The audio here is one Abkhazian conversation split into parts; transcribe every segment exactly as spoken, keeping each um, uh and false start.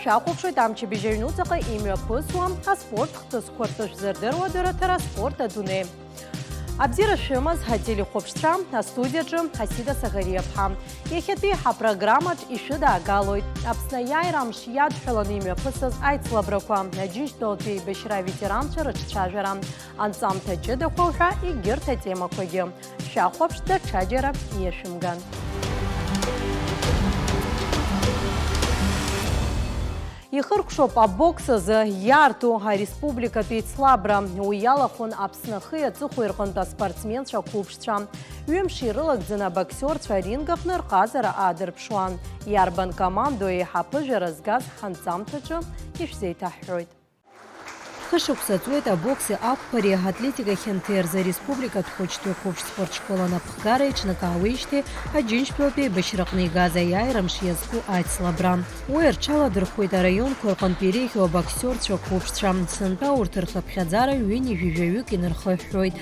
Шәахәаԥшуеит амчыбжь аҩнуҵаҟа имҩаԥысуа аспорт хҭысқәа ртәы шәзырдыруа дырраҭара «Аспорт адунеи». Абзиара шәымаз, ателехәаԥшцәа, астудиаҿы Асида Саӷариаԥҳа. Иахьатәи ҳапрограммаҿ ишәыдаагалоит Аԥсны аиааира амш иадҳәаланы имҩаԥысыз аицлабрақәа, Аџьынџьтәылатәи еибашьра аветеранцәа рыҿцәажәара, анҵамҭа ҷыдақәа уҳәа егьырҭ атемақәагьы. Шәахәаԥш, даҽаџьара иашәымган. Ихыркәшоуп абокс азы иаарту ареспубликатә еицлабра. Уи иалахәын Аԥсны ахи аҵыхәеи рҟынтә аспортсменцәа қәыԥшцәа. Ҩымш ирылагӡаны абоксиорцәа аринг аҟны рҟазара аадырԥшуан. Иарбан командоу еиҳа аԥыжәара згаз ҳанҵамҭаҿы ишәзеиҭаҳҳәоит. Хышықәса ҵуеит абокси ақәԥареи атлетика хьанҭеи рзы ареспубликатә хәыҷтәы қәыԥш спортшкол анапхгара иҽнакаауеижьҭеи Аџьынџьтәылатәи еибашьраҟны игаз аиааира мш иазку аицлабра. Уи рҽаладырхәуеит араионқәа рҟынтә иреиӷьу абоксиорцәа қәыԥшцәа. Сынтәа урҭ рхыԥхьаӡара ҩынҩажәи жәаҩык инархыҳәҳәоит.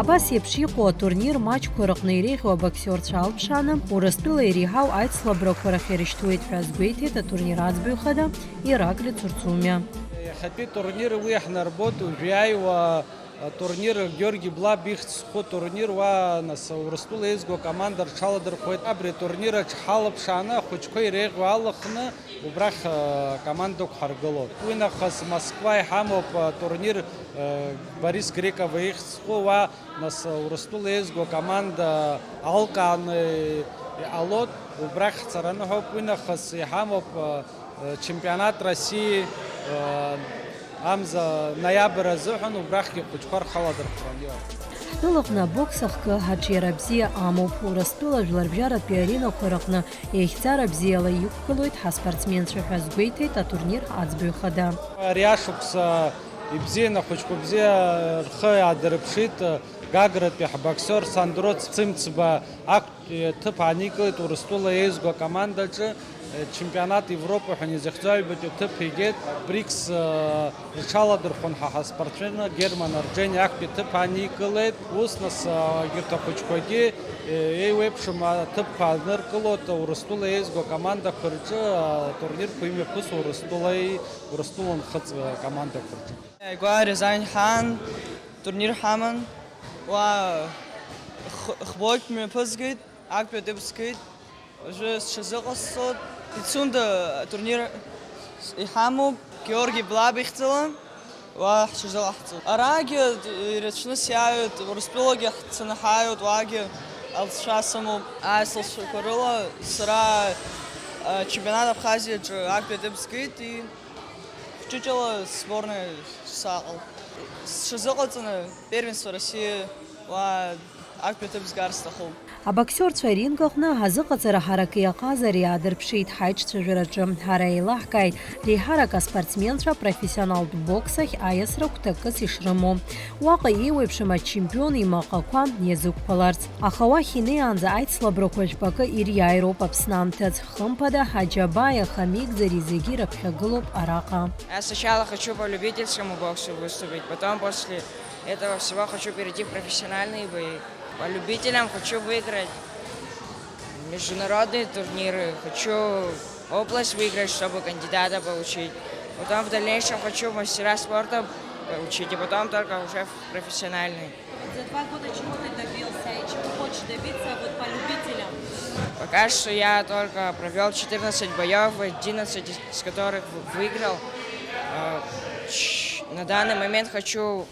Абас еиԥш иҟоу атурнир маҷқәа рыҟны иреиӷьу абоксиорцәа алԥшааны, Урыстәыла иреиҳау аицлабрақәа рахь ирышьҭуеит ҳәа азгәеиҭеит атурнир аӡбаҩ хада Ираклий Цурцумиа. Иахьатәи турнир уи иаҳнарбоит, уажә иааиуа атурнир Георги Блаб ихьӡ зху турнир, уа, нас, Урыстәыла еизгоу акоманда рҽаладырхәуеит. Абри атурнир аҿы ҳалаԥшааны ахәыҷқәа иреиӷьу алаханы убрахь, э, командақәа ҳаргылоит. Уи нахыс Москва иҳамоуп, э, турнир, э, Борис Греков ихьӡ зху, уа, нас, Урыстәыла еизгоу акоманда алкааны иҟалоит, убрахь ҳцараны ҳауп. Уи нахыс иҳамоуп, э, Чемпионат России, э, амза ноиабр азыҳәан убрахьгьы ахәыҷқәа рхаладырхәра. Ҳтәылаҟны абокс ахкы аҿиара бзиа амоуп. Урыстәыла жәларбжьаратәи аренақәа рыҟны еихьӡара бзиала иқәгылоит ҳаспортсменцәа ҳәа азгәеиҭеит атурнир аӡбаҩ хада. Ари ашықәса ибзиан, ахәыҷқәа бзиа рхы иаадырԥшит. Гагратәи ҳбоксиор Сандро Цымцба актәи аҭыԥ ааникылеит Урыстәыла еизгоу акомандаҿы, чемпионат Европы ҳәа изыхьӡо аҩбатәи аҭыԥ игеит. БРИКС, э, рҽаладырхәон ҳа ҳаспортсмен Герман Арџьениа актәи аҭыԥ ааникылеит. Ус, нас, э, егьырҭ ахәыҷқәагьы, э, еиуеиԥшым аҭыԥқәа ааныркылоит Урыстәыла еизгоу акомандақәа рҿы, э, атурнирқәа имҩаԥысуа Урыстәылеи, Урыстәыла нхыҵ, э, командақәа рҿы. Ааигәа Рязань ҳаан, турнир ҳаман, уа х-, хбоит мҩаԥызгеит, актәи атәы сгеит, уажәы сҽазыҟасҵоит. Пицунда турнир иҳамоуп, Георги Блаб ихьӡала, уа ҳҽазыҟаҳҵоит. Арагьы ирацәаны сиааиуеит, Урыстәылагьы ҳцаны ҳааиуеит, уагьы алҵшәа сымоуп. Аислашәақәа рыла сара, а, чемпионат Абхазиаҿы актәи атәы сгеит, и Хәҷыҷала сборнаиаҿ сааҟалт. Сҽазыҟаҵаны первенство России уа актәи аҭыԥ згар сҭахуп. Абоксиорцәа аринг аҟны азыҟаҵара ҳарак иаҟазар иаадырԥшит ҳаиҿцәажәараҿы. Ҳара еилаҳкааит, реиҳарак аспортсменцәа профессионалтә бокс ахь аиасра гәҭакыс ишрымоу. Уаҟа еиуеиԥшым ачемпион имаҟақәа иазықәԥаларц. Аха уахь инеиаанӡа аицлабрақәа жәпакы ириааироуп Аԥсны амҭаӡ. Хымԥада, аџьабаа иахамеигӡари зегьы ирыԥхьагылоуп араҟа. Я сначала хочу по любительскому боксу выступить, потом после этого всего хочу перейти в профессиональные бои. По любителям хочу выиграть международные турниры, хочу область выиграть, чтобы кандидата получить. Потом в дальнейшем хочу мастера спорта получить, и потом только уже в профессиональные. Вот за два года чего ты добился и чего хочешь добиться вот по любителям? Пока что я только провёл четырнадцать боёв, одиннадцать из которых в-, выиграл. Э, ч-, на данный момент хочу,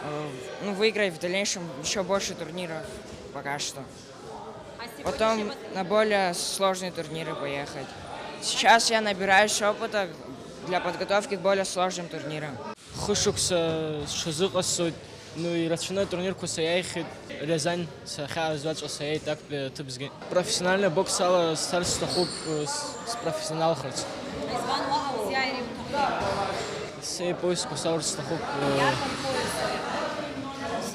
э, ну, выиграть в дальнейшем ещё больше турниров пока что. А сегодня... Потом на более сложные турниры поехать. Сейчас я набираюсь опыта для подготовки к более сложным турнирам. Хышықәса сҽазыҟасҵоит, ну, ирацәаны атурнирқәа саиааихьеит, Рязань сахьааз уаҵәҟьа саиааит актәи аҭыԥ згеит. Профессиональный бокс ала сцарц сҭахуп, э, с-, спрофессионалхарц. Избан уаҳа узиааир иуҭахи? Сеи поясқәа саурц сҭахуп, э, Иарбан поясу?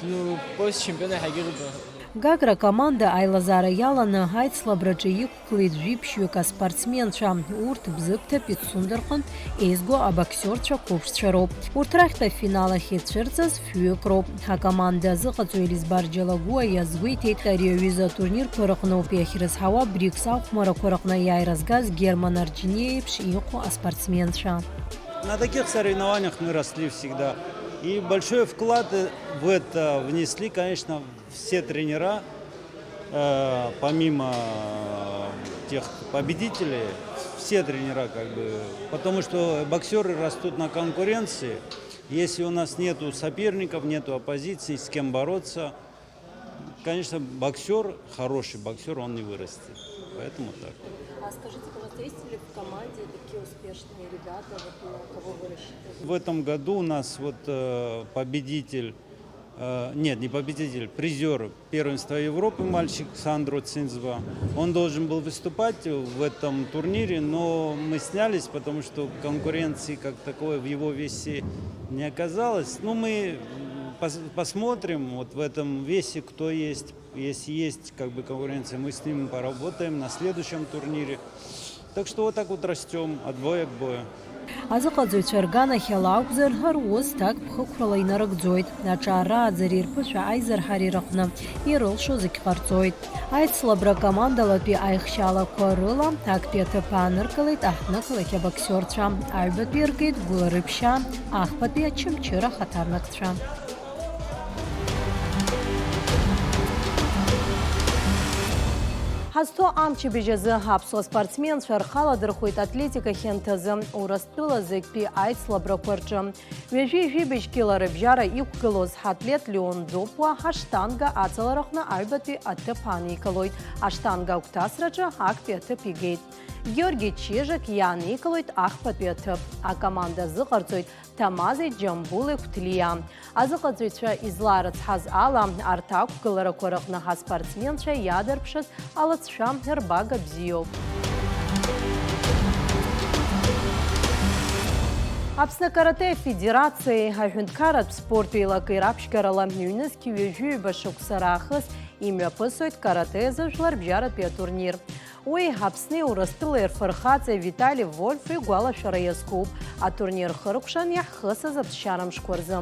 Ну, пояс чемпион иаҳагьы ыҟоуп. Гагра акоманда аилазаара иаланы аицлабраҿы иқәгылеит жәиԥшьҩык аспортсменцәа. Урҭ Бзыԥҭа Пицунда рҟынтә еизго абоксиорцәа қәыԥшцәа роуп. Урҭ рахьтә афинал ахь ицәырҵыз фҩык роуп. Акоманда азыҟаҵаҩ Елизбар Џьалагәуа иазгәеиҭеит, ари аҩыза атурнирқәа рыҟноуп иахьрызҳауа БРИКС ахәмарақәа рҟны иааира згаз Герман Арџьиниа еиԥш иҟоу аспортсменцәа. На таких соревнованиях мы росли всегда. И большой вклад в это внесли, конечно, все тренера, э, помимо тех победителей, все тренера, как бы, потому что боксеры растут на конкуренции. Если у нас нету соперников, нету оппозиции, с кем бороться, конечно, боксер, хороший боксер, он не вырастет. Поэтому так. А скажите, пожалуйста, есть ли в команде такие успешные ребята, вот на кого вы рассчитываете? В этом году у нас вот, э, победитель, э, нет, не победитель, призер первенства Европы, мальчик Сандро Цинзва. Он должен был выступать в этом турнире, но мы снялись, потому что конкуренции как таковой в его весе не оказалось. Ну, мы, м, пос-, посмотрим вот в этом весе, кто есть. Если есть, как бы, конкуренция, мы с ним поработаем на следующем турнире. Так что вот так вот растём, от боя к бою. Азыҟаҵаҩцәа рганахьала акәзар, рус ҭакԥхықәрала инарыгӡоит. Аҿар рааӡареи рԥышәа аизырҳареи рыҟны ирылшо зегь ҟарҵоит. Аицлабра акомандалатәи аихшьалақәа рыла актәи аҭыԥ ааныркылеит аҳҭнықалақь абоксиорцәа, аҩбатәи иргеит Гәыларыԥшьаа, ахԥатәи Очамчыра ахаҭарнакцәа. Ҳазҭо амчыбжь азы аԥсуа спортсменцәа рхы аладырхәеит атлетика хьанҭазы, Урыстәыла зегьтәи аицлабрақәа рҿы. Ҩажәи жәибжь кьыла рыбжьара иқәгылоз ҳатлет Леон Допуа аштанга аҵалараҟны аҩбатәи аҭыԥ ааникылоит, аштанга агәҭасраҿы актәи аҭыԥ игеит. Георги Чижик иааникылоит ахԥатәи аҭыԥ. Акоманда азыҟарҵоит Ҭамази Џьамбули Қәҭлиа. Азыҟаҵаҩцәа излаарыцҳаз ала, арҭ ақәгыларақәа рыҟны ҳаспортсменцәа иаадырԥшыз алыҵшәа рбага бзиоуп. Аԥсны акарате афедерациеи аҳәынҭқарратә спорт еилакеи раԥшьгарала ҩнызқь ҩажәи ҩба шықәса раахыс имҩаԥысуеит каратэ азы жәларбжьаратәи атурнир. Уи Аԥсни Урыстәылеи рфырхаҵа Витали Вольф игәалашәара иазкуп. Атурнир хыркәшан иаҳхысыз аԥсшьара мшқәа рзы.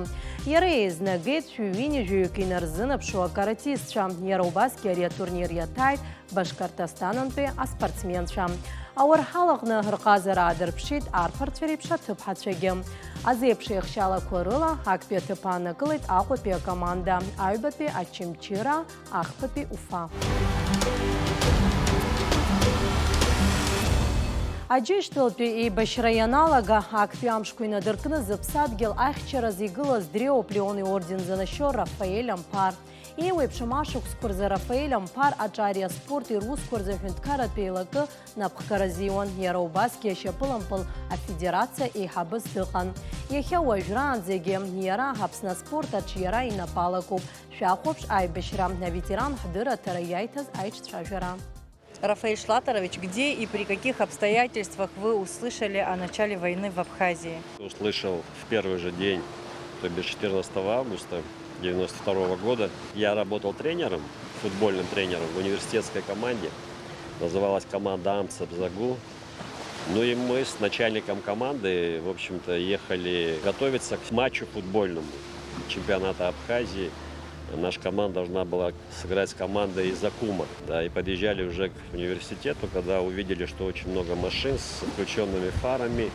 Иара еизнагеит шәи ҩынҩажәаҩык инарзынаԥшуа акаратистцәа. Иара убасгьы ари атурнир иаҭааит Башкортостанынтәи аспортсменцәа. Ауарҳалаҟны рҟазара аадырԥшит арԥарцәа реиԥш аҭыԥҳацәагьы. Азеиԥш еихшьалақәа рыла актәи аҭыԥ аанакылеит Аҟәатәи акоманда, аҩбатәи Очамчыра, ахԥатәи Уфа. Аџьынџьтәылатәи еибашьра ианалага, актәи амшқәа инадыркны зыԥсадгьыл ахьчараз игылаз дреиуоуп Леон иорден занашьо Рафаель Амԥар. Еиуеиԥшым ашықәсқәа рзы Рафаель Амԥар аҿари аспорти русқәа рзы аҳәынҭқарратә еилакы напхгара азиуан, иара убасгьы ашьапылампыл афедерациа еиҳабыс дыҟан. Иахьа уажәраанӡагьы иара Аԥсны аспорт аҿиара инапы алакуп. Шәахәаԥш аибашьра, аветеран ҳдырраҭара иаиҭаз аиҿцәажәара. Рафаэль Шлаторович, где и при каких обстоятельствах вы услышали о начале войны в Абхазии? Услышал в первый же день, то бишь четырнадцатого августа девяносто второго года. Я работал тренером, футбольным тренером в университетской команде. Называлась команда «Амцабзагу». Ну и мы с начальником команды, в общем-то, ехали готовиться к матчу футбольному чемпионата Абхазии. Наша команда должна была сыграть с командой из Акума. Да, и подъезжали уже к университету, когда увидели, что очень много машин с включёнными фарами,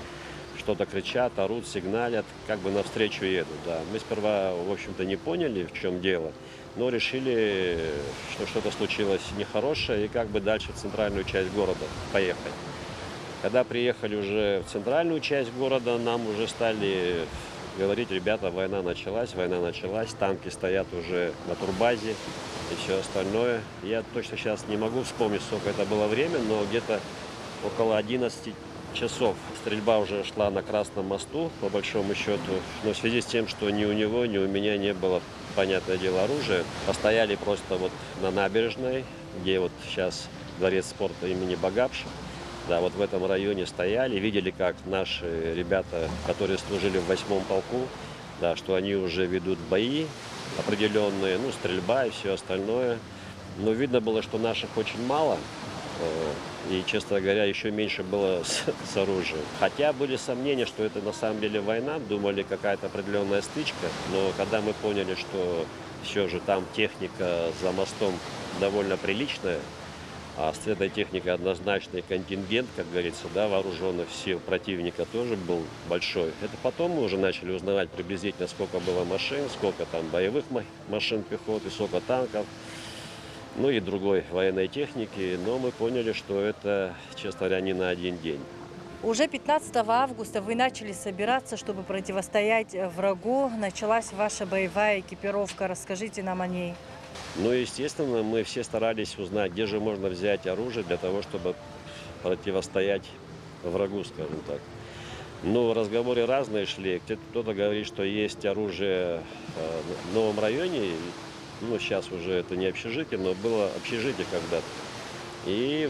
что-то кричат, орут, сигналят, как бы навстречу едут. Да. Мы сперва, в общем-то, не поняли, в чём дело, но решили, что что-то случилось нехорошее, и как бы дальше в центральную часть города поехать. Когда приехали уже в центральную часть города, нам уже стали говорить: «Ребята, война началась, война началась, танки стоят уже на турбазе» и всё остальное. Я точно щас не могу вспомнить, сколько это было время, но где-то около одиннадцати часов стрельба уже шла на Красном мосту, по большому счёту. Но в связи с тем, что ни у него, ни у меня не было, понятное дело, оружия, постояли просто вот на набережной, где вот щас дворец спорта имени Багапш. Да, вот в этом районе стояли, видели, как наши ребята, которые служили в восьмом полку, да, что они уже ведут бои определённые, ну, стрельба и всё остальное. Но видно было, что наших очень мало, э, и, честно говоря, еще меньше было с, с оружием. Хотя были сомнения, что это на самом деле война, думали, какая-то определенная стычка, но когда мы поняли, что все же там техника за мостом довольно приличная, а с этой техникой однозначный контингент, как говорится, да, вооруженных сил противника тоже был большой. Это потом мы уже начали узнавать приблизительно, сколько было машин, сколько там боевых ма- машин пехоты, сколько танков, ну и другой военной техники. Но мы поняли, что это, честно говоря, не на один день. Уже пятнадцатого августа вы начали собираться, чтобы противостоять врагу. Началась ваша боевая экипировка. Расскажите нам о ней. Ну, естественно, мы все старались узнать, где же можно взять оружие для того, чтобы противостоять врагу, скажем так. Ну, разговоры разные шли. Кто-то говорит, что есть оружие э, в новом районе. Ну, сейчас уже это не общежитие, но было общежитие когда-то. И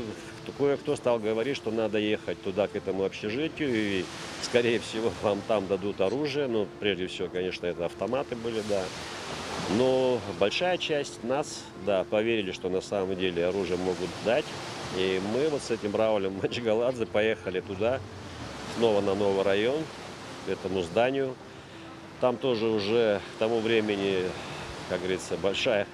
кое-кто стал говорить, что надо ехать туда, к этому общежитию, и, скорее всего, вам там дадут оружие. Ну, прежде всего, конечно, это автоматы были, да. Но большая часть нас, да, поверили, что на самом деле оружие могут дать. И мы вот с этим Раулем Маджигаладзе поехали туда, снова на новый район, к этому зданию. Там тоже уже к тому времени, как говорится, большая,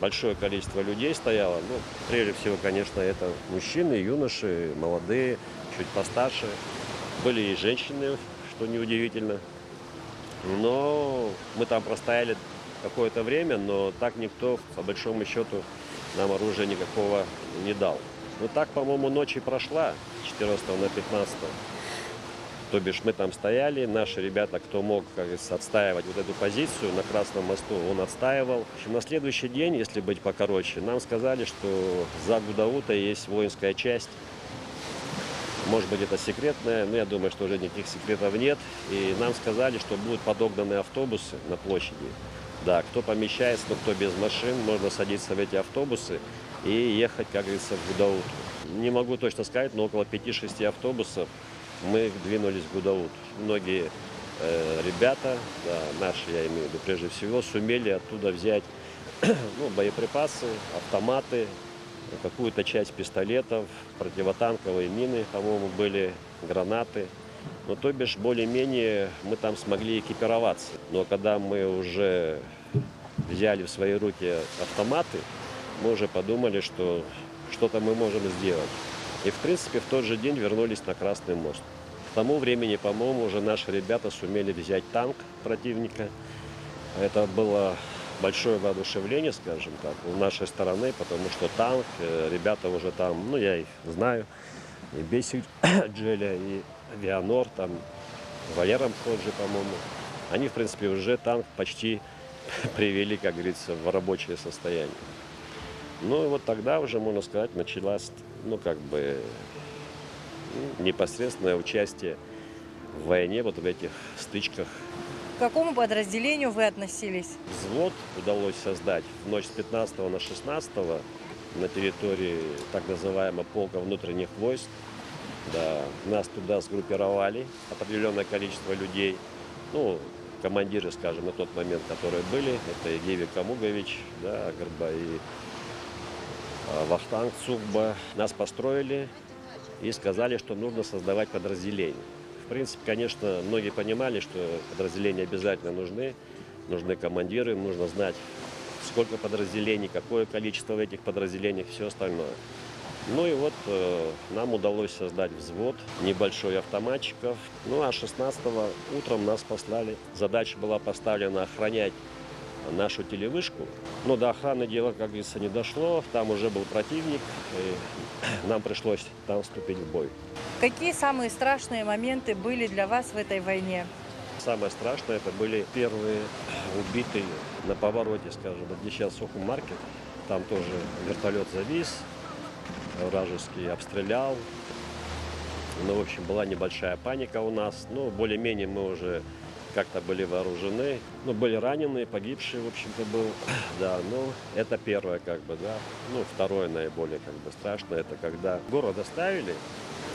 большое количество людей стояло. Ну, прежде всего, конечно, это мужчины, юноши, молодые, чуть постарше. Были и женщины, что неудивительно. Но мы там простояли какое-то время, но так никто, по большому счету, нам оружия никакого не дал. Ну так, по-моему, ночь и прошла с четырнадцатого на пятнадцатое. То бишь мы там стояли, наши ребята, кто мог, как говорится, отстаивать вот эту позицию на Красном мосту, он отстаивал. В общем, на следующий день, если быть покороче, нам сказали, что за Гудаута есть воинская часть. Может быть, это секретная, но я думаю, что уже никаких секретов нет. И нам сказали, что будут подогнаны автобусы на площади. Да, кто помещается, но кто без машин, можно садиться в эти автобусы и ехать, как говорится, в Гудауту. Не могу точно сказать, но около пяти-шести автобусов мы двинулись в Гудауту. Многие э, ребята, да, наши, я имею в виду, прежде всего, сумели оттуда взять ну, боеприпасы, автоматы, какую-то часть пистолетов, противотанковые мины, по-моему, были, гранаты. Ну, то бишь, более-менее мы там смогли экипироваться. Но когда мы уже взяли в свои руки автоматы, мы уже подумали, что что-то мы можем сделать. И, в принципе, в тот же день вернулись на Красный мост. К тому времени, по-моему, уже наши ребята сумели взять танк противника. Это было большое воодушевление, скажем так, у нашей стороны, потому что танк, э, ребята уже там, ну, я их знаю, и Бесик Джеля, и Вианор, там, Валера Мходжи, по-моему, они, в принципе, уже танк почти привели, как говорится, в рабочее состояние. Ну, и вот тогда уже, можно сказать, началась, ну, как бы, ну, непосредственное участие в войне, вот в этих стычках. К какому подразделению вы относились? Взвод удалось создать в ночь с пятнадцатого на шестнадцатое на территории так называемого полка внутренних войск. Да, нас туда сгруппировали, определённое количество людей. Ну, командиры, скажем, на тот момент, которые были, это и Геви Камугович, да, Агарба, и а, Вахтанг Цугба. Нас построили и сказали, что нужно создавать подразделение. В принципе, конечно, многие понимали, что подразделения обязательно нужны, нужны командиры, нужно знать, сколько подразделений, какое количество в этих подразделениях, все остальное. Ну и вот э, нам удалось создать взвод небольшой автоматчиков. Ну а шестнадцатого утром нас послали. Задача была поставлена охранять нашу телевышку. Но до охраны дело, как говорится, не дошло. Там уже был противник, и нам пришлось там вступить в бой. Какие самые страшные моменты были для вас в этой войне? Самое страшное — это были первые убитые на повороте, скажем, вот где сейчас Сухум-маркет. Там тоже вертолет завис, вражеский обстрелял. Ну, в общем, была небольшая паника у нас. Ну, более-менее мы уже как-то были вооружены. Ну, были раненые, погибшие, в общем-то, был. Да, ну, это первое, как бы, да. Ну, второе наиболее, как бы, страшное, это когда город оставили.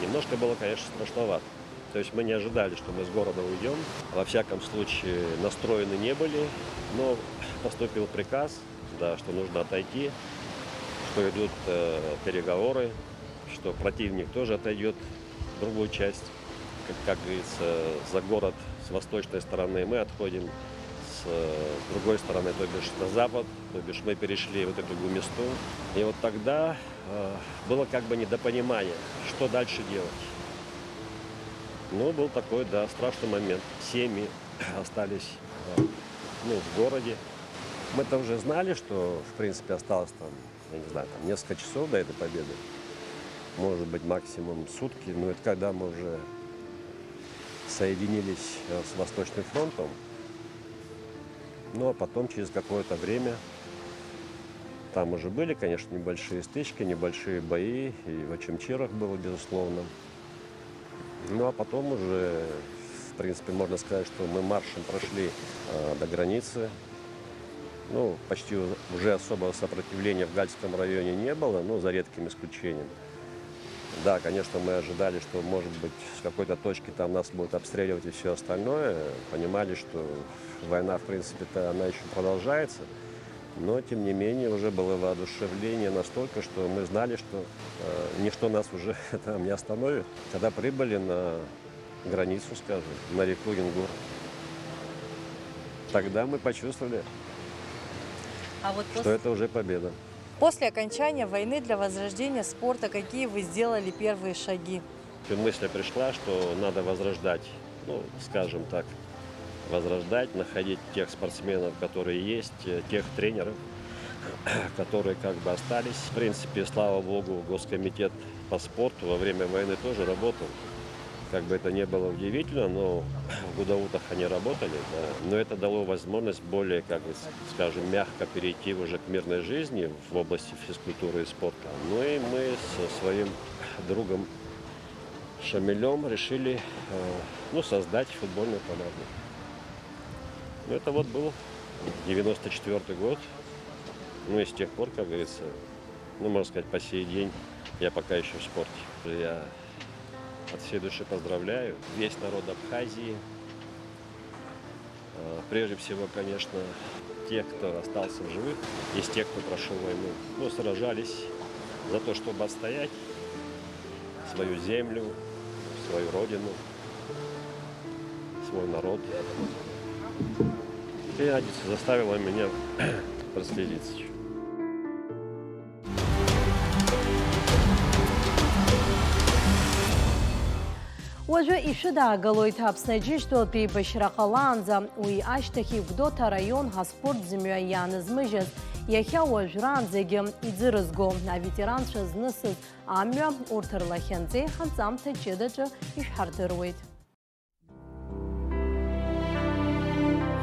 Немножко было, конечно, страшновато. То есть мы не ожидали, что мы с города уйдем. Во всяком случае, настроены не были, но поступил приказ, да, что нужно отойти. что идут э, переговоры, что противник тоже отойдет в другую часть. Как, как говорится, за город с восточной стороны мы отходим, с, э, с другой стороны, то бишь на запад, то бишь мы перешли вот эту гумисту. И вот тогда э, было как бы недопонимание, что дальше делать. Ну, был такой, да, страшный момент. Семьи остались э, ну, в городе. Мы-то уже знали, что, в принципе, осталось там, я не знаю, там несколько часов до этой победы. Может быть, максимум сутки. Но это когда мы уже соединились э, с Восточным фронтом. Ну, а потом, через какое-то время, там уже были, конечно, небольшие стычки, небольшие бои, и в Очамчирах было, безусловно. Ну, а потом уже, в принципе, можно сказать, что мы маршем прошли э, до границы. Ну, почти у- уже особого сопротивления в Гальском районе не было, ну, за редким исключением. Да, конечно, мы ожидали, что, может быть, с какой-то точки там нас будут обстреливать и все остальное. Понимали, что война, в принципе-то, она еще продолжается. Но, тем не менее, уже было воодушевление настолько, что мы знали, что э, ничто нас уже там не остановит. Когда прибыли на границу, скажем, на реку Ингур, тогда мы почувствовали, А вот что после, это уже победа. после окончания войны для возрождения спорта какие вы сделали первые шаги? И мысль пришла, что надо возрождать, ну, скажем так, возрождать, находить тех спортсменов, которые есть, э, тех тренеров, которые как бы остались. В принципе, слава богу, Госкомитет по спорту во время войны тоже работал. Как бы это ни было удивительно, но в Гудаутах они работали, да. Но это дало возможность более, как бы, скажем, мягко перейти уже к мирной жизни в области физкультуры и спорта. Ну и мы со своим другом Шамилем решили э, ну, создать футбольную команду. Ну, это вот был девяносто четвёртый год. Ну и с тех пор, как говорится, ну, можно сказать, по сей день я пока еще в спорте. Я от всей души поздравляю весь народ Абхазии. Э, Прежде всего, конечно, тех, кто остался в живых, из тех, кто прошел войну, ну, сражались за то, чтобы отстоять свою землю, свою родину, свой народ. И это заставило меня прослезиться. Уажәы ишәыдаагалоит Аԥсны аџьынџьтәылатә еибашьра ҟалаанӡа, уи ашьҭахь Гәдоуҭа араион аспорт зымҩа иаанызмыжьыз, иахьа уажәраанӡагьы иӡырызго аветеранцәа знысыз амҩа, урҭ рлахьынҵеи ҳанҵамҭа ҷыдаҿы ишәҳардыруеит.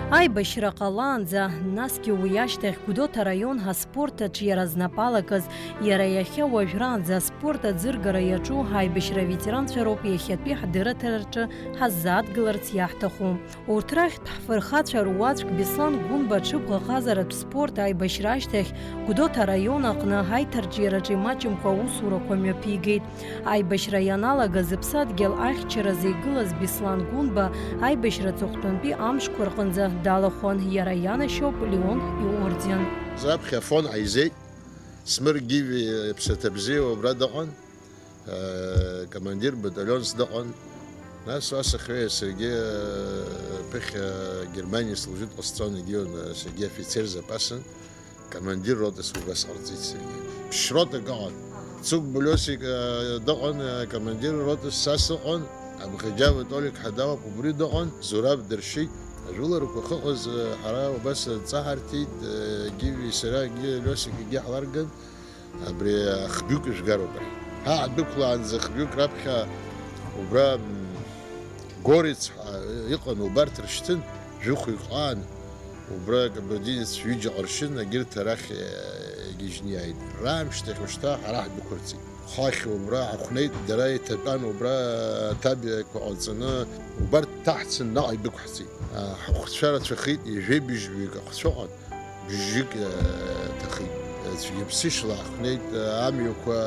Аибашьра ҟалаанӡа, насгьы уи ашьҭахь Гәдоуҭа араион аспорт аҿиара знапалакыз, иара иахьа уажәраанӡа аспорт аӡыргара иаҿу аибашьра аветеранцәа роуп иахьатәи ҳдырраҭараҿы ҳаззаадгыларц иаҳҭаху. Урҭ рахьтә ҳфырхацәа руаӡәк Беслан Гәынба аҽыбӷаҟазаратә спорт аибашьра ашьҭахь Гәдоуҭа араион аҟны аиҭарҿиараҿы имаҷымкәа аусурақәа мҩаԥигеит. Аибашьра ианалага зыԥсадгьыл ахьчаразы игылаз Беслан Гәынба аибашьра аҵыхәтәантәи амшқәа рҟынӡа далахәын, иара ианашьоуп Леон иорден. Заԥхьа Афон ҟаиҵеит, Смыр Гиви иԥсаҭа бзиа убра дыҟан, э, командир батальонс дыҟан. Нас уа сахьҩеиз саргьы, э, ԥыхьа Германиа служит ҟасҵон, егьиуны саргьы афицер запасын. Командир роты субас ҟарҵеит саргьы. Ԥшь-ротак ыҟан. Цыгә Лиосик, э, дыҟан, э, командир роты са сыҟан, Абӷаџьава Толик ҳәа дауп, убри дыҟан, Зураб дыршьит. Ажәыларақәа ахьыҟаз, э, ҳара убас адҵа ҳарҭеит, э, Гиви сара, Гиви Лиосик егьи ҳларган, абри ахбҩык ижәгароуп ҳәа. Ҳа ҳдәықәлаанӡа хбҩык раԥхьа убра, м, Горец ҳәа иҟан, убарҭ ршьҭын, жәохәҩык ҟаан, убра кабардинеццәа ҩыџьа ҟаршьын, агьырҭ арахь, э, игьежьны иааит. Раамышьҭахь ушьҭа ҳара ҳдәықәырҵеит. Хыхь убра ҳахәнеит, дара иҭатәан убра аҭабиақәа ҟаҵаны, убарҭ ҭаҳцан наҟ идәықәҳҵеит. А, ҳахәцәа рацәахеит, ҩажәеи быжьҩык ахәцәа ыҟан. Бжьык, э, ҭахеит. Цәгьаԥсышьала ҳахәнеит, э, амҩақәа,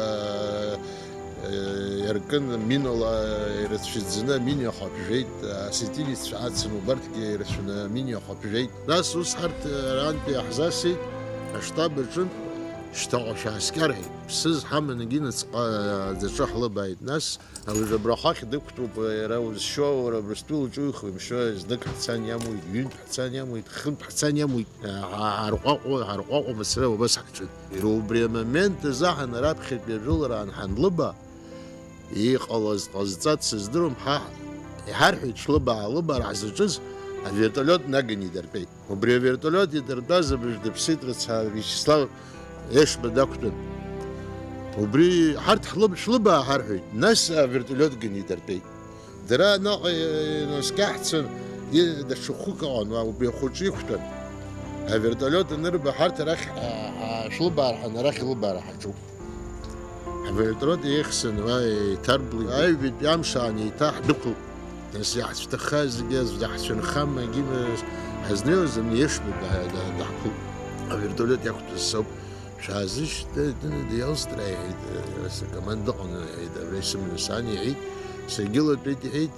э, иаркын, минала ирацәаӡаны аминиа хәа ԥжәеит, э, осетинеццәа ацын, убарҭгьы ирацәаны аминиа хәа ԥжәеит. Нас ус ҳарҭ, э, арантәи иаҳзасит, аштаб аҿынтә, Шьҭаҟа шәааскьар, ҳәа, ԥсыз ҳаман егьи нацҟа аӡаҿы ҳлыбааит. Нас, уажә абра ахахь дықәтәоуп, иара узшьо, уара Абрыстәыла уҿыҩхои, мшәои, знык ҳцан иамуит, ҩынтә ҳцан иамуит, хынтә ҳцан иамуит, ҳа-, ҳарҟәаҟәа, ҳарҟәаҟәа мацара убас ҳаҿын. Иара убри амомент азы ҳан раԥхьатәи ажәылара анҳанлыба, иҟалаз ҟазҵаз сыздыруам, ҳа иҳарҳәеит, шәлыбаа, лыбаара ҳзаҿыз авертолиот наганы идыртәеит. Убри авертолиот идыртәаз абыржә дыԥсит, рыцҳа, Виачеслав Ешба дақәтәан. Убри ҳарҭ ҳлыб-, шәлыбаа ҳарҳәеит, нас авертолиот ганы идыртәеит. Дара наҟ, э, инаскьаҳцан, и-, даҽа хәык ыҟан, уа убри ахәыҷы иқәтәан. Авертолиот анырба, ҳарҭ арахь, а, а, шәлыбаа рҳәан, арахь илыбаара ҳаҿуп. Авертолиот еихсын, уа еиҭарблит. Аҩбатәи амш аан еиҭа ҳдәықәылт. Нас иаҳцәҭаххаз зегьы аӡә даҳцәынхама, егьи ҳазнеиуаз ани Ешба да-, да-, даҳԥылт. Авертолиот иақәтәаз соуп. Шәаазышьҭ, дыны диалстраа, иҳәеит, ас акоманда ыҟан, иҳәеит, абра исыманы сан, иҳәеит, саргьы латәеит, иҳәеит,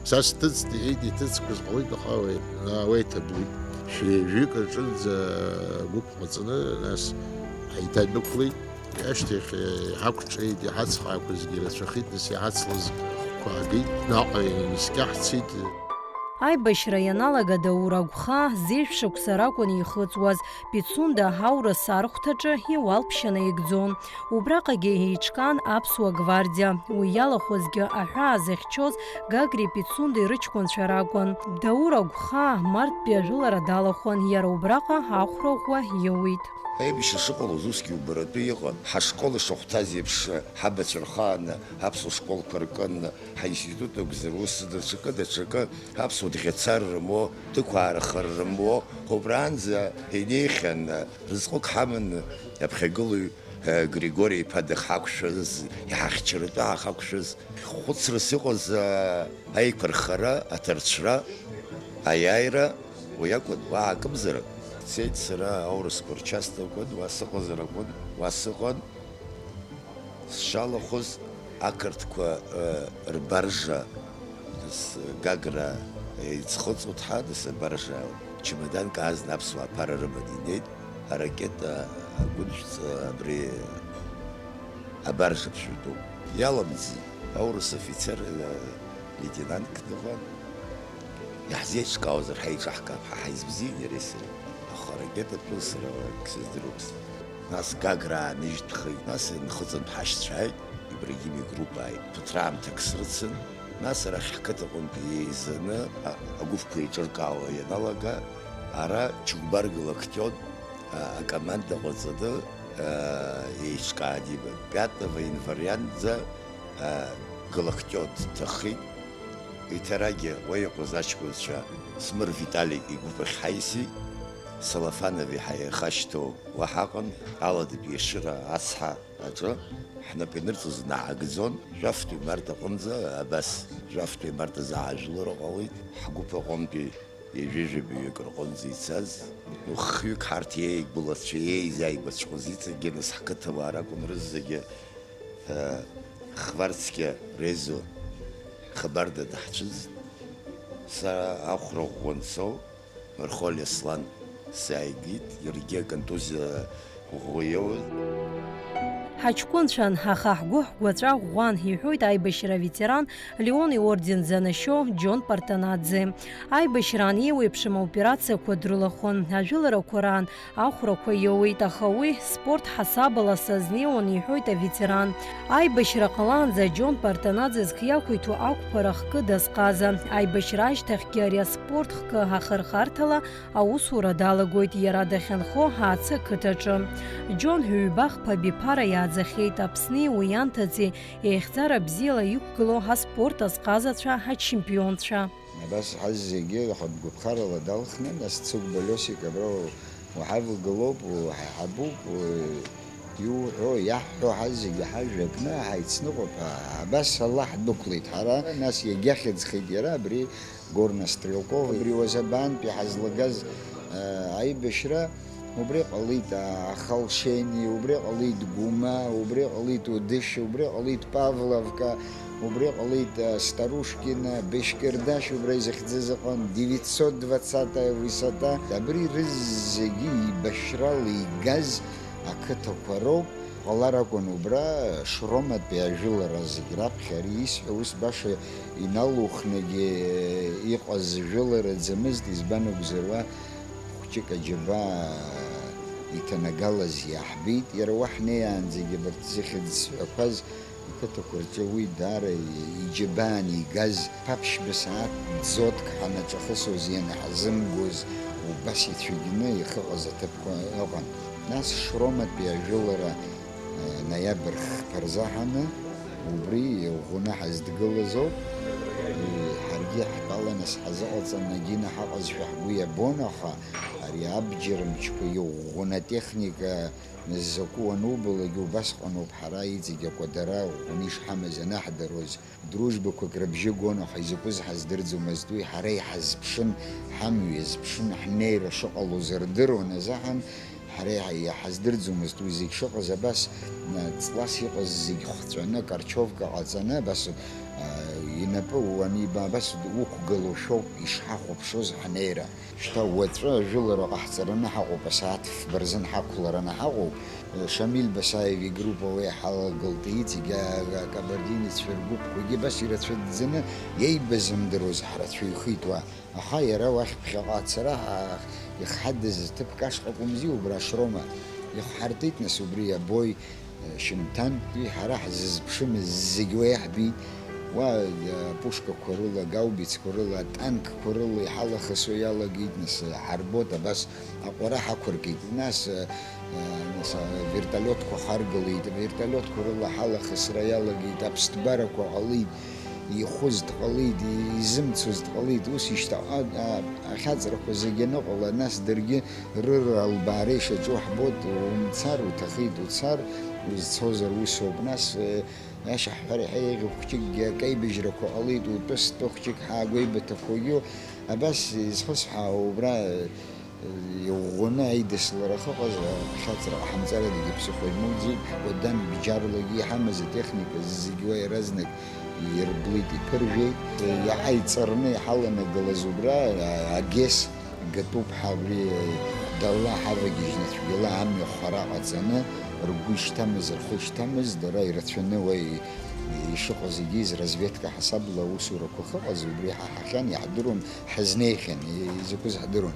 са сҭыҵт, иҳәеит, иҭыҵқәаз ҟалоит, аха уи, уа иҭаблит. Шәи жәаҩык аҿынӡа гәыԥ ҟаҵаны, нас ҳаиҭадәықәлеит. Ашьҭахь, иҳақәҿиеит, иҳацхраақәазгьы рацәахеит, нас иҳацлаз хәқәа аагеит, наҟ инаскьаҳцеит. Аибашьра ианалага Даур агәхаа зежә шықәса ракәын ихыҵуаз, Пицунда аурыс архәҭаҿы иуалԥшьа наигӡон. Убраҟагьы еиҿкаан аԥсуа гвардиа, уи иалахәызгьы аҳәаа зыхьчоз Гагреи Пицундеи рыҷкәынцәа ракәын. Даур агәхаа марттәи ажәылара далахәын, иара убраҟа ахәра ӷәӷәа иоуит. Аибашьра шыҟалоз усгьы убаратәы иҟан. Ҳашкол ишахәҭаз еиԥш, ҳабацәа рхааны аԥсуа школқәа ркын, ҳаинститут акәзар, ус даҽакы, даҽакы, аԥсуа дӷьацар рымуо, дықәаарахар рымуо, убранӡа инеихьан, рызҟык ҳаман, аԥхьагылаҩ, Григори иԥа дахақәшәаз, иҳахьчаратәы ҳахақәшәаз. Хәыцрас иҟаз, аиқәырхара, аҭарцәра, аиааира уи акәын, уа акымзарак. Дцеит сара аурысқәа рчасть акәын, уа сыҟазар акәын, уа сыҟан. Сшалахәыз ақырҭқәа, ы, рбаржа, нас, Гагра, ы, иӡхыҵуа ҭҳа, нас абаржа чемоданк аазны аԥсуаа аԥара рыманы инеит, аракета агәыншәҵа абри абаржа ԥшьба ду. Иаламӡит, аурыс афицер, ы, лейтенантк дыҟан. Иаҳзеиҿкаауазар ҳаиҿаҳкаап, ҳа ҳаизбзиан иареи сареи. Аха аракета ԥылсра акгьы сыздыруамызт. Нас Гагра ааныжьтәхеит, нас инхыҵын ҳашьцәа ааит, Ибрагим игруппа ааит. Ԥыҭраамҭак срыцын, нас арахь ҳқыҭаҟынтә еизаны а-, агәыԥқәа еиҿыркаауа ианалага, ара Чугбар Галактион, а, акоманда ҟаҵаны, а, еиҿкаан иман. Пятого январианӡа, а, Галактион дҭахеит. Еиҭарагьы уа иҟаз аҷкәынцәа Смыр Витали игәыԥ ахь ҳаиси, Салафанови ҳаихашьҭоу уа ҳаҟан, аладатәи ашыра ацҳа аҿы ҳнапы инырҵозны ҳаагӡон, жәафтәи март аҟынӡа абас, жәафтәи март азы аажәлар ҟалеит, ҳгәыԥ аҟынтәи ҩажәи жәаҩык рҟынӡа ицаз, хҩык ҳарҭ еигәылацәа, еизааигәаҵәҟьоз иҵегьы нас ҳқыҭауаа ракәын рызегьы. Хварцкиа Резо хабарда даҳцәыӡт. Са ахәра ӷәӷәа ансоу, Мархоли Аслан сааигеит, иаргьы аконтузиа ӷәӷәа иоуан. Ҳаҷкәынцәан, аха ҳгәы ҳгәаҵәа ӷәӷәан, иҳәоит аибашьра аветеран Леон иорден занашьоу Џьон Партанаӡе. Аибашьраан еиуеиԥшым аоперациақәа дрылахәын, ажәыларақәа раан ахәрақәа иоуеит, аха уи спорт ҳасабала сазнеиуан, иҳәоит аветеран. Аибашьра ҟалаанӡа Џьон Партанаӡе зхы иақәиҭу ақәԥара хкы дазҟазан. Аибашьра ашьҭахьгьы ари аспорт хкы ахырхарҭала аусура далагоит, иара дахьынхо Аацы ақыҭаҿы. Џьон ҩба-хԥа абиԥара иааӡахьеит, Аԥсни уи анҭыҵи еихьӡара бзиала иқәгылоу аспорт азҟазацәа, ачемпионцәа. Абас ҳазегьы ҳгәыԥхарала далхны, нас Цыгәба Лиосик абра уҳавагылоуп, уҳаиҳабуп, иуҳәо, иаҳҳәо ҳазегьы ҳажәа кны ҳаицныҟәап, абас ала ҳдәықәлеит ҳара, нас иагьахьыӡхеит иара абри Горно-стрелковый, абри уазабантәи ҳазлагаз, а, аибашьра, убри ҟалеит, а, Ахалшени, убри ҟалеит Гәыма, убри ҟалеит Удышь, убри ҟалеит Павловка, убри ҟалеит, а, Старушкино, Бешькердашь, убра изыхьӡыз ыҟан, девятьсот двадцатая высота. Абри рызегьы еибашьрала игаз Ақыҭақәа роуп, ҟалар акәын убра Шроматәи ажәылара зегь раԥхьа. Ари исҳәо ус баша иналухнагьы иҟаз жәылараӡамызт, избан акәзар, уа хәҷык аџьабаа иҭанагалаз иаҳбеит. Иара уа ҳнеиаанӡагьы абарҭ зыхьӡ зҳәақәаз ақыҭақәа рҿы уи даара иџьабаан игаз, ԥаԥшьба сааҭ ӡотк ҳанаҿахысуаз ианаҳзымгоз, убас ицәагьны ихыҟаз аҭыԥқәа ыҟан. Нас Шроматәи ажәылара, э, ноиабр хԥа рзаҳаны, убри иӷәӷәаны ҳаздгылаз ауп. Э, ҳаргьы ҳтәала нас ҳазыҟаҵаны, Гина ҳаҟазшәа ҳгәы иабон, аха ари абџьар мчқәа иӷәӷәаны атехника закәу анубалак, убасҟаноуп ҳара иҵегь акәадара ӷәӷәаны ишҳамаз анаҳдыруаз. Дружбақәак рыбжьы гон, аха изакәыз ҳаздырӡомызт уи, ҳара иҳазԥшын, ҳамҩа иазԥшын, ҳнеира шыҟалоз рдыруан азыҳәан, ҳара иҳа-, иҳаздырӡомызт уи зегь шыҟаз, абас, а, ҵлас иҟаз зегь хҵәаны, карчовка ҟаҵаны, абас, а, инапы уаниба, абас уқәгылоушәоуп ишҳахәаԥшуаз ҳнеира. Шьҭа уаҵәы ажәылара ҟаҳҵараны ҳаҟоуп, асааҭ фба рзын ҳақәлараны ҳаҟоуп. Шамиль Басаев игруппа уи ҳалагылт, иҵегь а-, акабардинеццәа ргәыԥқәагьы абас ирацәаӡаны, иеибазымдыруаз ҳрацәаҩхеит уа. Аха иара уахь ԥхьаҟа ацара ҳа-, ихҳадыз ҭыԥк ашҟа акәымзи, убра Шрома. Ихҳартит, нас, убри абои, шьынҭан, уи ҳара ҳзызԥшымыз зегь уа иаҳбеит. Уа, а, пушкақәа рыла, гаубицқәа рыла, атанкқәа рыла иҳалахысуа иалагеит, нас, ҳарбот, абас аҟәара ҳақәыркит. Нас, а, а, нас, а, вертолиотқәа харгылеит, авертолиотқәа рыла ҳалахысра иалагеит, аԥсҭбарақәа ҟалеит, ихәыз дҟалеит, и-, изымцоз дҟалеит, ус ишьҭахьҟа, а, ахьаҵрақәа зегь аныҟала, нас даргьы рыра албаара ишаҿу ҳбот, умцар уҭахеит, уцар, узцозар усоуп. Нас, э, ашьаҳҳәара иаҳа еиӷьуп, хәҷыкгьы акеибажьрақәа ҟалеит, утәы-стәы хәҷык ҳаагәеибыҭақәагьы. Абас изхысҳәаау убра, э, иӷәӷәаны аидыслара ахьыҟаз, ахьаҵра ҟаҳамҵарадагьы ԥсыхәа имоуӡеит, ҳкәадан бџьарлагьы иҳамаз атехника зегь уа иаразнак ирблит, иԥыржәеит. Иаҳа иҵарны иҳаланагалаз убра, а-, агес Гатәуп ҳәа абри, дала ҳавагьежьны цәгьала амҩа хара ҟаҵаны, ргәы ишҭамыз, рхы ишҭамыз, дара ирацәаны уа и-, ишыҟаз егьиз разведка ҳасабла аусурақәа ахьыҟаз, убри ҳаҳахьан, иаҳдыруан, ҳазнеихьан, и-, изакәыз ҳдыруан.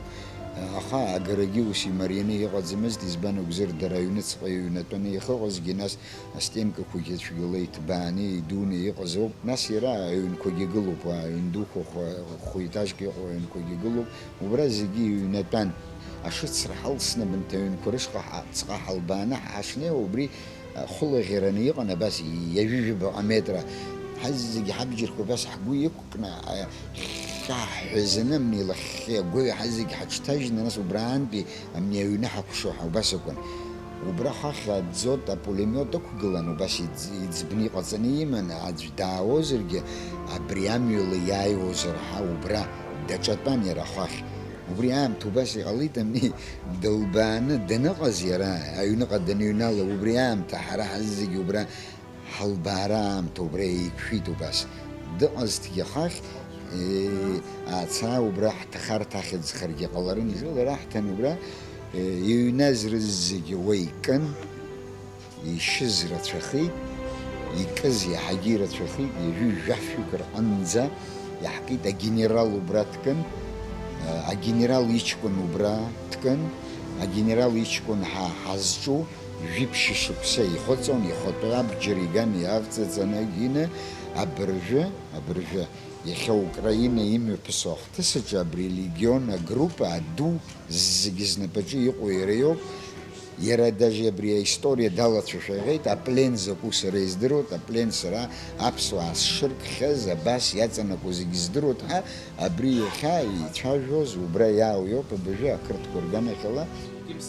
Аха агарагьы ус имарианы иҟаӡамызт, избан акәзар, дара аҩныҵҟа иҩнатәаны иахьыҟазгьы, нас астенкақәагьы цәгьала иҭбааны, идуны иҟаз ауп. Нас иара аҩнқәагьы гылоуп, уа аҩн дуқәа хә-, хә-етажк иҟоу аҩнқәагьы гылоуп. Убра зегьы иҩнатәан. Ашыцра ҳалсны абанҭ аҩнқәа рышҟа ҳа-, ҵҟа ҳалбааны ҳашнеиуа, убри, а, хәылаӷьараны иҟан, абас ҩажәижәаба метра. Ҳазегьы ҳабџьарқәа абас ҳгәы иқәкны, а, хьаҳәа зны амни лахьхьи агәаҩа ҳазегьы ҳаҽҭажьны, нас убраантәи амни аҩны ҳакәшо ҳа-, убас акәын. Убра хахь аӡот апулемиот ықәгылан, убас иӡ-, иӡбны иҟаҵаны иман, аӡә даауазаргьы, абри амҩала иааиуазар ҳәа убра даҿатәан иара ахәахь. Убри аамҭа убас иҟалеит, ами, дылбааны даныҟаз иара, аҩныҟа даныҩнала, убри аамҭа ҳара ҳазегьы убра ҳалбаара аамҭа убра еиқәшәеит убас. Дыҟазҭгьы ахахь, е, ацаа убра ҳҭахарҭахьыӡхаргьы ҟаларын, ижәылара ҳҭан убра, е, иҩназ рызегьы уа икын. Ишьыз рацәахеит, икыз иаҳагьы ирацәахеит, ҩажәи жәафҩык рҟынӡа иаҳкит, агенерал убра дкын, агенерал иҷкәын убра дкын, агенерал иҷкәын ҳа ҳазҿу жәиԥшь шықәса ихыҵуан, ихатәы абџьар иган иавҵаҵаны, Гина, абыржәы, абыржәы, иахьа Украина имҩаԥысуа ахҭыс аҿы абри алегион агруппа аду зегьы знапаҿы иҟоу иара иоуп. Иара даже абри аисториа далацәажәахьеит, аплен закәу сара издыруеит, аплен сара аԥсуаа сшыркхьаз, абас иаҵанакуа зегьы здыруеит ҳәа, абри иахьа ицәажәоз убра иаауа иоуп, абыржәы ақырҭқәа рганахьала.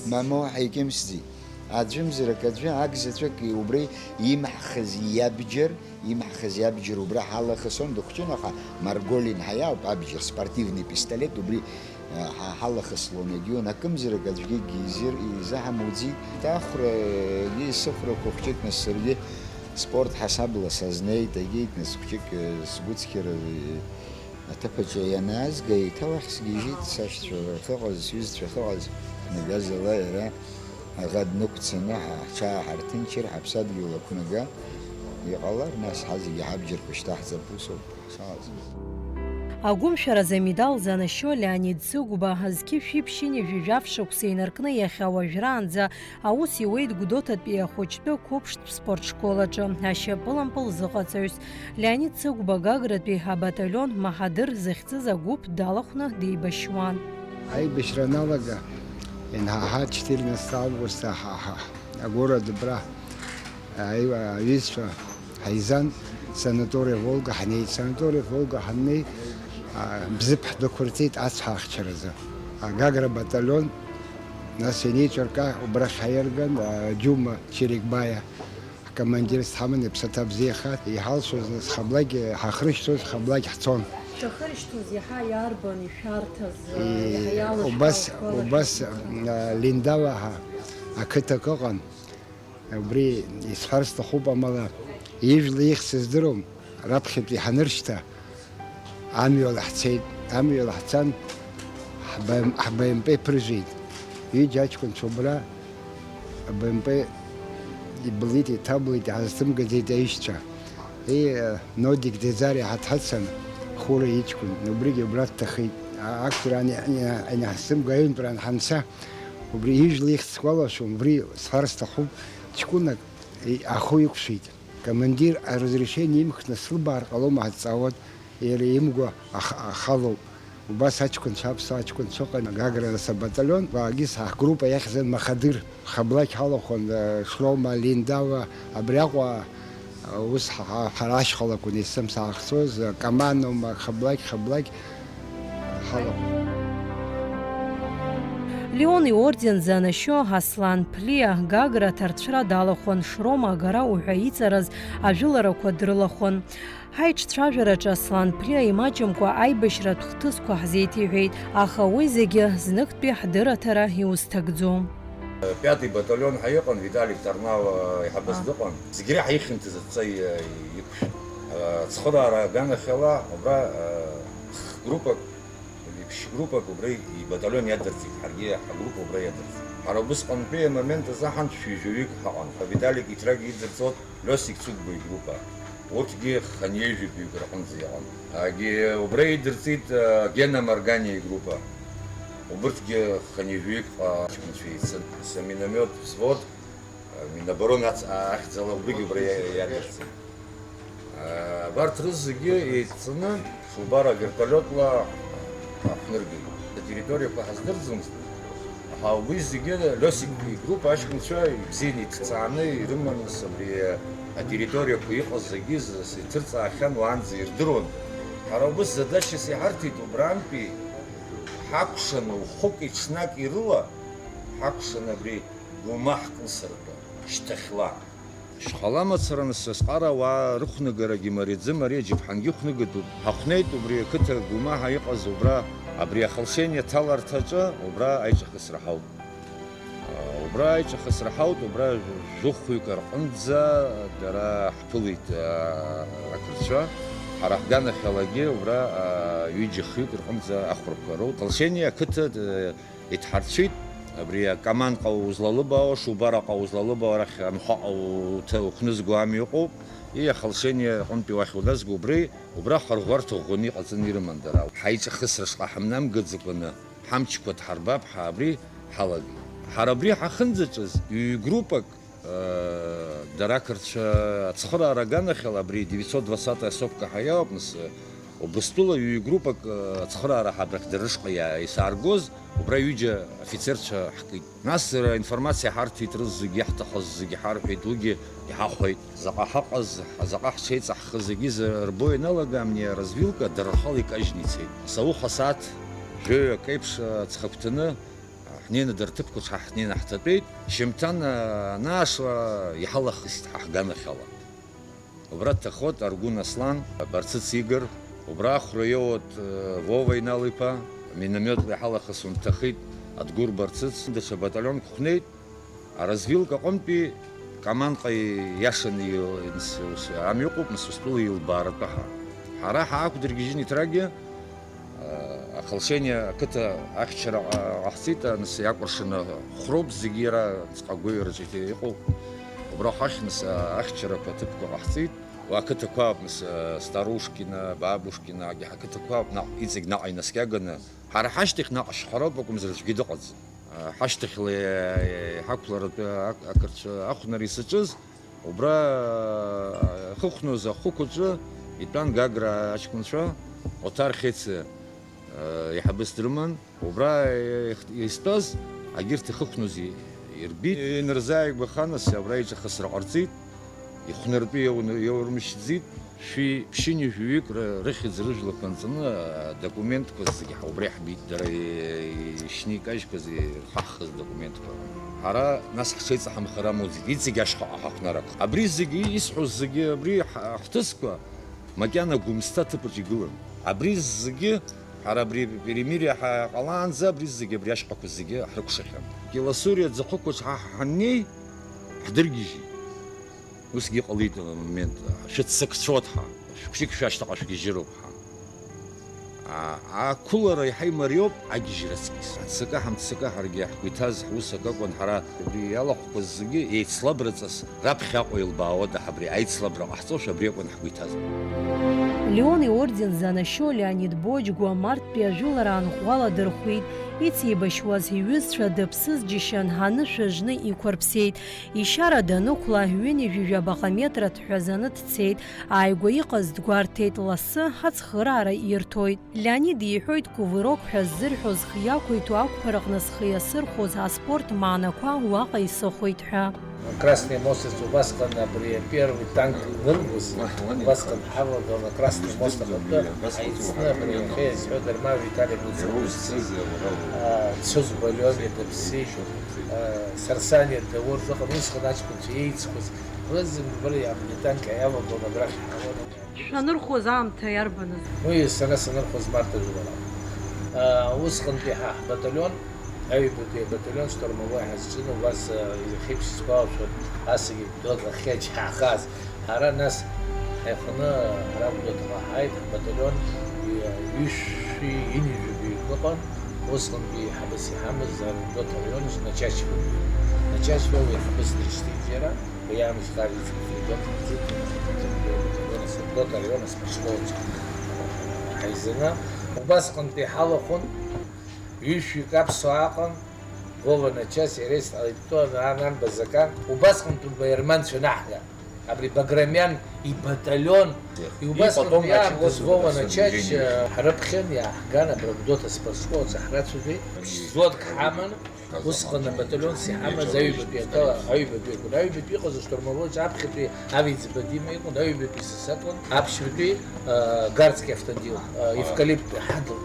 Мамоу ҳаикьымсӡеит. Аӡәымзар акы аӡәы, ак заҵәык убри имаҳхыз иабџьар, имаҳхыз иабџьар убра ҳалахысон, дыхәҷын, аха Марголин ҳәа иауп абџьар, спортивный пистолет, убри, а, ҳа-, ҳалахыслон, егьиун, акымзарак аӡәгьы гьизыр изаҳамуӡеит. Ахәрагьы, сыхәрақәа хәҷык, нас саргьы спорт ҳасабла сазнеит, егьит, нас хәҷык, э, сгәыцқьара, э, аҭыԥ аҿы ианаазга, еиҭа уахь сгьежьит, сашьцәа ахьыҟаз, сҩызцәа ахьыҟаз, ҳнагазала иара Аӷа днықәцаны ҳа-, ҳҽааҳарҭынчыр, ҳаԥсадгьыл ақәнага, иҟалар, нас ҳазегьы ҳабџьарқәа шьҭаҳҵап, усоуп ҳшааз. Агәымшәаразы амедал занашьо Леонид Цыгәба зқьи жәшәи ԥшьынҩажәи жәаф шықәса инаркны иахьа уажәраанӡа аус иуеит Гәдоуҭатәи ахәыҷтәы қәыԥштә спортшкол аҿы ашьапылампыл зыҟаҵаҩс. Леонид Цыгәба Гагратәи абаталион Маҳадыр захьӡыз агәыԥ далахәны деибашьуан. Аибашьра аналага, инҳаҳа четырнадцатого августа ҳа, ҳа, агород абра, аи-, аҩызцәа ҳаизан, санаториа Волга ҳнеит. Санаториа Волга ҳаннеи, а, Бзыԥ ҳдәықәырҵеит ацҳа ахьчаразы. Агагра баталион, нас ианеиҿырка, убрахь ҳаиарган, а, Џьума Черекбаиа. Ҳкомандир дҳаман, иԥсаҭа бзиахааит, иҳалшоз нас Хаблакь, ҳахрышьҭуаз Хаблакь ҳцон. Шәахыршьҭуаз иаҳа иарбан ишәарҭаз, И-, иаҳа иалышәхәа убас, шәхала убас, шәыцәгьа? А, Линдава ҳәа ақыҭак ыҟан. Убри исҳәар сҭахуп, амала ижәла ихьыз здыруам, раԥхьатәи ҳаныршьҭа, амҩала ҳцеит, амҩала ҳцан, ҳБМ-, ҳБМП ԥыржәеит. Ҩыџьа аҷкәынцәа убра АБМП ибылит, иҭаблит, иаазҭымгаӡеит аишьцәа. И, Нодик Деӡариа ҳаҭҳацан, Хура иҷкәын, убригьы убра дҭахеит. А-, актәи раан иа-, иа-, ианаҳзымго аҩынтә раан ҳанца, убри ижәла ихьӡ сгәалашәом, убри сҳәар сҭахуп, ҷкәынак и-, ахәы иқәшәеит. Командир аразрешение имкны слыбаар ҟалома ҳәа дҵаауан, иара имгәа ах-, ахалоуп. Убас аҷкәынцәа, аԥсуа аҷкәынцәа ыҟан, Гагра нас абаталион, агис ҳгруппа иахьӡын Махадыр, Хаблақь ҳалахәын, э, Шрома, Линдава, абри Аҟәа, э, ус ҳа-, ҳара ашьхалақәа несымсаахцоз, э, Каманома, Хаблақь, Хаблақь ҳалахәын. Леон иорден занашьо Аслан Ԥлиа Гагра аҭарцәра далахәын, Шрома агара уҳәа иҵарыз ажәыларақәа дрылахәын. Ҳаиҿцәажәараҿы Аслан Ԥлиа имаҷымкәа аибашьратә хҭысқәа ҳзеиҭеиҳәеит, аха уи зегьы зныктәи ҳдырраҭара иузҭагӡом. Пятый батальон ҳәа иҟан, Виталик Тарнава еиҳабыс А. дыҟан. Зегь реиҳа ихьанҭаз адҵа и-, иқәшәт. Ацхыраара аганахьала, убра, х-, группак, ԥшь-группак убра ибаталион иадырҵеит, ҳаргьы ҳгруппа убра иадырҵеит. Ҳара убысҟантәи амомент азы ҳаншәи жәаҩык ҳаҟан. Виталик иҭрак идырҵот, Лиосик Цыгәба игруппа, урҭгьы хынҩажәаҩык рҟынӡа иҟан. Агьи убра идырҵеит, э, Гена Марганиа игруппа. Убырҭгьы хынҩажәаҩык ҟа-, аҷкәынцәа еицын. Са миномет взвод, э, Минобороны ац-, ахьӡала убригь убра иа-, иадырҵеит. Э, абарҭ рызегьы еидҵаны, Шубара вертолиотла ҳақәныргеит. Атерриториақәа ҳаздырӡомызт, аха уи зегьы Лиосик игруппа аҷкәынцәа ибзианы иҭҵааны ирыман, нас абри атерриториақәа иҟаз зегьы з-, иҭырҵаахьан, уаанӡа ирдыруан. Ҳара убыс задачас иҳарҭеит, убрантәи ҳакәшаны, уахыки-ҽнаки рыла ҳакәшаны абри Гәыма ҳкылсыртәа шьҭахьла. Шьхала мацара, нас, асҟара ауаа рықәнагарагьы мариаӡам, ари аџьаԥҳангьы ықәнагатәуп. Ҳахәнеит убри ақыҭа Гәымаҳа иҟаз убра, абри ахылшениа аҭаларҭаҿы, убра аиҿахысра ҳауп. Убра аиҿахысра ҳауп, убра жәохәҩык рҟынӡа дара ҳԥылеит, а, ақырҭцәа. Ҳара ҳганахьалагьы убра, а, ҩыџьа-хҩык рҟынӡа ахәрақәа роут. Ахылшениа ақыҭа, д-, Иҭҳарцәит, абри Каманҟа узлалыбаауа, Шубараҟа узлалыбаауа, арахь Анхәаҟа уҭ-, уқәнызго амҩа ыҟоуп, и ахылшениа аҟынтәи уахь уназго убри, убра хырӷәӷәарҭа ӷәӷәаны иҟаҵаны ирыман дара. Ҳаиҿахысра шҟа ҳамнамгаӡакәаны, ҳамчқәа дҳарбап ҳәа абри ҳалагеит. Ҳара абри ҳахьынӡаҿыз, ҩ-группак, Дара ақырҭцәа ацхыраара аганахьала абри девятьсот двадцатая сопка ҳәа иоуп, нас, Убыстәыла ҩ-группак ацхыраара ҳабрахь дара рышҟа иа-, исааргоз, убра ҩыџьа афицерцәа ҳкит. Нас дара информациа ҳарҭеит, рызегьы иаҳҭахыз зегьы ҳарҳәеит, уигьы иҳахәеит. Заҟа ҳаҟаз, заҟа ҳҽеиҵаҳхыз зегьы рбо ианалага, амни развилка дара рхала икажьны ицеит. Ауха асааҭ жәаҩа акеиԥш аҵхагәҭаны Ҳнеины дара рҭыԥқәа ҳа ҳнеины ҳҭатәеит. Шьымҭан, а, анаашра иҳалахысит ҳа ҳганахьала. Убра дҭахоит Аргәын Аслан, Барцыц Игор, убра ахәра иоуеит, э, Вова Инал-иԥа, миномиотла иҳалахысуан дҭахеит Адгәыр Барцыц, даҽа баталионк ҳнеит, аразвилка аҟынтәи Каманҟа ииашаны ил-, ус, ус, амҩа ыҟоуп, нас устәыла илбааратәы ҳа. Ҳара ҳаақәдыргьежьын иҭрагьы, а, Холшени ақыҭа ахьчара ҟа-, ҟаҳҵеит, аныс иакәыршаны хәроуп зегьы иара ҵҟагәеи рҿы иҟоу. Убра ҳахь, нас, ахьчарақәа аҭыԥқәа ҟаҳҵеит. Уа ақыҭақәа ауп, нас, Старушкина, Бабушкина, ҳақыҭақәа ауп наҟ, иҵегь наҟ инаскьаганы. Ҳара ҳашьҭахь наҟ ашьхароуп акәымзар аӡәгьы дыҟаӡам. Ҳашьҭахьла иҳақәларатәы ақырҭцәа ахәнара исаҿыз, убра хыхәноз ахәықәаҿы итәан Гагра аҷкәынцәа, Оҭар Хеце иҳабыс дрыман, убра истәаз агьырҭ ихыхәноз ирбит, инарзааигәахан, нас абра иҿахысра ҟарҵеит. Ихәнартәы иауны, иаурмышьҭӡеит, шәи ԥшьынҩажәаҩык ры-, рыхьӡ рыжәлақәа нҵаны, адокументқәа зегьы ҳа-, убра иаҳбеит, дара и-, ишьны икажьқәаз ирхаҳхыз документқәа. Ҳара нас ҳҽеиҵаҳамхар амуӡеит, иҵегь ашьхаҟа ҳахәнарак. Абри зегьы, исҳәоз зегьы, абри ҳ-, ҳҭыӡқәа макьана Гәымсҭа аҭыԥаҿ игылан. Абри зегьы, ҳара абри перемирие ҳа-, ҟалаанӡа абри зегьы, абри ашьхақәа зегьы ҳрыкәшахьан. Кьыласури аӡахықәаҿ ҳа ҳаннеи, ҳдыргьежьит. Усгьы ҟалеит амомент, шәыццакцәоит ҳа, шәқәшьык шәашьҭаҟа шәгьежьыроуп ҳа. А, ақәылара иаҳа имариоуп агьежьра аҵкьыс. Аццакы ҳамццакы ҳаргьы ҳгәы иҭаз ҳус акы акәын, ҳара убри иалахәқәаз зегьы еицлабраҵас раԥхьаҟа илбаауада ҳабри аицлабра ҟаҳҵошәа абри акәын ҳгәы иҭаз. Леон иорден занашьоу Леонид Боџьгәа марттәи ажәылараан ӷәӷәала дырхәит, ицеибашьуаз иҩызцәа дыԥсыз џьышьан, анышә ажны иқәырԥсеит. Ишьара данықәла, ҩынҩажәи жәаба метра дҳәазаны дцеит, ааигәа иҟаз дгәарҭеит, лассы ацхыраара ирҭоит. Леонид иҳәоит, кувырок ҳәа ззырҳәоз хы иақәиҭу ақәԥараҟны зхы иасырхәоз аспорт маанақәа уаҟа исыхәеит ҳәа. Красный мост аҿы убасҟан абри первый танк ныргоз, убасҟан ҳавагон Красный мост аҟынтәи ҳаицны абри иахьа иазҳәо Дарма Витали Гәыцаҟәа дцеит, а, Цозба Леонид дыԥсит, а, Сарсаниа Даур дыҟан, усҟан аҷкәынцәа еиҵқәаз, рызегь убра иаабгеит, танк иавагон абрахь иҳауан. Шәанырхәоз аамҭа иарбаныз? Уи сара санырхәоз март ажәлар акәын. А, усҟантәи ҳа ҳбаталион, аҩбатәи абаталион штурмовой ҳазҿын, убас, а, иахьеиԥш сгәалашәон, асагьы Гәдоуҭа ахьеиџь ҳаахаз. Ҳара нас ҳаиханы ара Гәдоуҭаҟа ҳааит, ҳбаталион ҩышәи ҩынҩажәи жәаҩык ыҟан, усҟантәи ҳабыс иҳамаз ара Гәдоуҭа араион аҿы Начачба. Начачба уи ҳабыс дышьҭит иара. Уи аамышьҭахь иҵегь Гәдоуҭа ҳцеит, Гәдоуҭа араион аспортшколаҿы ҳаизаны. Убасҟантәи ҳалахәын, ҩышәҩык аԥсуаа аҟан, Вова Начачба, иареи сара, Итто, Ан-, Анба Закан. Убасҟантәи убаерманцәа анаҳга, абри Баграмиан ибаталион, убасҟантәи иҟатәым аамҭазы Вова Начачба ҳрыԥхьан, иааҳган, абра Гәдоуҭа аспортшколаҿы ҳрацәажәеит. Взводк ҳаман. Усҟан абаталион сиҳамаз аҩбатәи аҭала, аҩбатәи акәын. Аҩбатәи иҟаз аштурмовойцәа аԥхьатәи Авиӡба Дима иҟан, аҩбатәи са сакәын, аԥшьбатәи, а, Гарцки автандил, а, евкалипт ҳадыл.